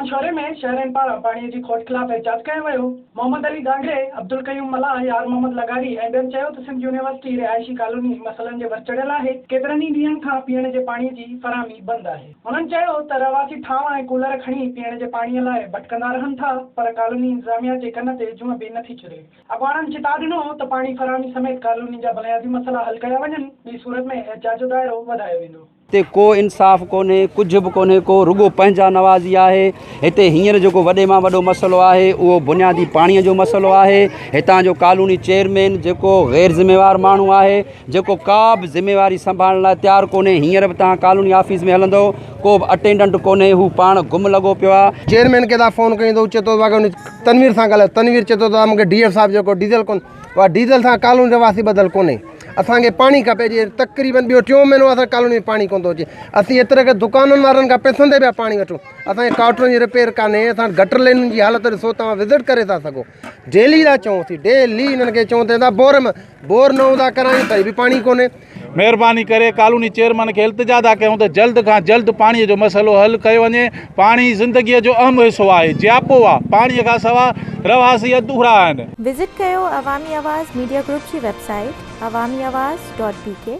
ڄامشوري ۾ شهرين پاران پاڻي جي کوٽ خلاف احتجاج ڪيو ويو. محمد علي گانگري، عبدالقيوم ملاح، يار محمد لغاري ۽ ٻين چيو ته سنڌ يونيورسٽي رهائشي ڪالوني مسئلن جي ور چڙهيل آهي، ڪيترن ئي ڏينهن کان پيئڻ جي پاڻي جي فراهمي بند آهي. هنن چيو ته رهواسي ٿانو ۽ ڪولر کڻي پيئڻ جي پاڻي لاء ڀٽڪندا رهن ٿا پر ڪالوني انتظاميا جي ڪن تي جونء به نٿي چري. اڳواڻن چتاء ڏنو ته پاڻي فراهمي سميت ڪالوني جا بنيادي مسئلا حل ڪيا وڃن، ٻي صورت ۾ احتجاج جو دائرو وڌايو ويندو. هتي ڪو انصاف ڪونهي، ڪجهه به ڪونهي ڪو، رڳو پنهنجا نوازي آهي. هتي هينئر جيڪو وڏي مان وڏو مسئلو آهي اهو بنيادي پاڻيء جو مسئلو آهي. هتان جو ڪالوني چيئرمين جيڪو غير ذميوار ماڻهو آهي، جيڪو ڪا به ذميواري سنڀالڻ لاء تيار ڪونهي. هينئر به توهان ڪالوني آفيس ۾ هلندؤ ڪو به اٽينڊنٽ ڪونهي، هو پاڻ گم لڳو پيو آهي. چيئرمين کي تان فون ڪيون ته هو چئي ٿو ته تنوير سان ڳالهايو، تنوير چئي ٿو ته مون کي ڊي ايف صاحب جيڪو ڊيزل ڪونهي، اها ڊيزل سان ڪالوني رهواسي ٻڌل ڪونهي اسان کي پاڻي کپي اڄ تقريبن ٻيو ٽيون مهينو اسان ڪالوني ۾ پاڻي ڪونه ٿو اچي اسين ايتري قدر دڪانن وارن کان پئسن تي پيا پاڻي وٺون اسان جي ڪارٽن جي رپيئر ڪانهي اسان گٽر لينن جي حالت ڏسو توهان وزٽ ڪري ٿا سگهو ڊيلي ٿا چئون اسين ڊيلي انهن کي چئون ٿا بور ۾ بور نئون ٿا ڪرايون تڏهن به پاڻي ڪونهي. مهرباني ڪري ڪالوني چيئرمين کي التجا ٿا ڪيون ته جلد کان جلد پاڻي جو مسئلو حل ڪيو وڃي پاڻي زندگي جو اهم حصو آهي جياپو آهي پاڻي کان سوا رهواسي اڌورا آهن. وزٽ ڪيو عوامي آواز ميڊيا گروپ جي website Awami Awaz dot B K.